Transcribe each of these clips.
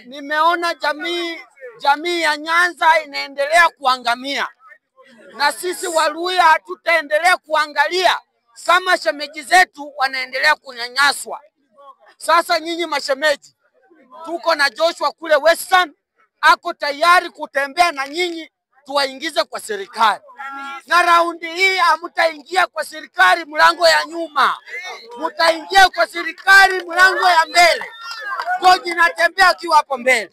Nimeona jamii ya Nyanza inaendelea kuangamia, na sisi Waluya hatutaendelea kuangalia kama shemeji zetu wanaendelea kunyanyaswa. Sasa nyinyi mashemeji, tuko na Joshua kule Western, ako tayari kutembea na nyinyi tuwaingize kwa serikali. Na raundi hii hamtaingia kwa serikali mlango ya nyuma, mtaingia kwa serikali mlango ya mbele. George natembea akiwa hapo mbele.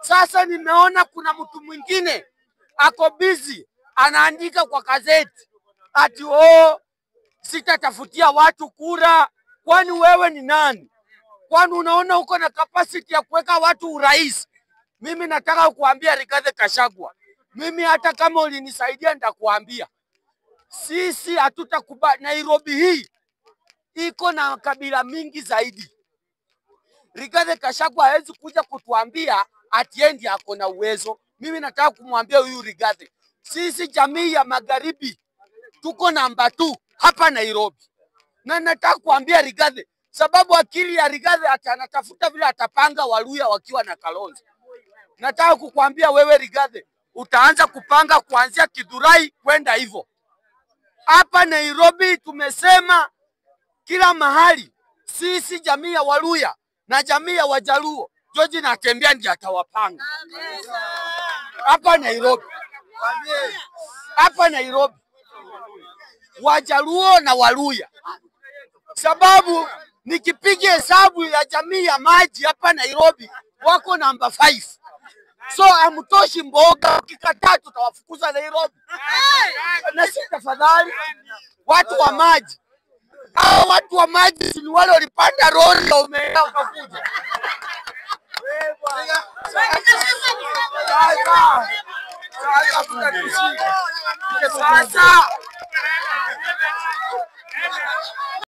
Sasa nimeona kuna mtu mwingine ako busy anaandika kwa gazeti ati oh, sitatafutia watu kura. Kwani wewe ni nani? Kwani unaona uko na capacity ya kuweka watu urais? Mimi nataka kuambia Rigathi Gachagua, mimi hata kama ulinisaidia nitakuambia, sisi hatutakubali. Nairobi hii iko na kabila mingi zaidi. Rigathi Gachagua hawezi kuja kutuambia ati yeye ndiye ako na uwezo. Mimi nataka kumwambia huyu Rigathi, sisi jamii ya magharibi tuko namba 2 hapa Nairobi. Na nataka kuambia Rigathi, sababu akili ya Rigathi ati anatafuta vile atapanga Waluya wakiwa na Kalonzo. Nataka kukuambia wewe Rigathi, utaanza kupanga kuanzia Githurai kwenda hivyo. Hapa Nairobi tumesema kila mahali, sisi jamii ya Waluya na jamii ya Wajaluo, George Natembeya ndiye atawapanga hapa Nairobi. Hapa Nairobi Wajaluo na Waluya, sababu nikipiga hesabu ya jamii ya maji hapa Nairobi wako namba 5. So amtoshi mboga, ukikataa tutawafukuza Nairobi. Na si tafadhali, watu wa maji, hao watu wa maji ni wale walipanda lori na umeenda wakakuja. Sasa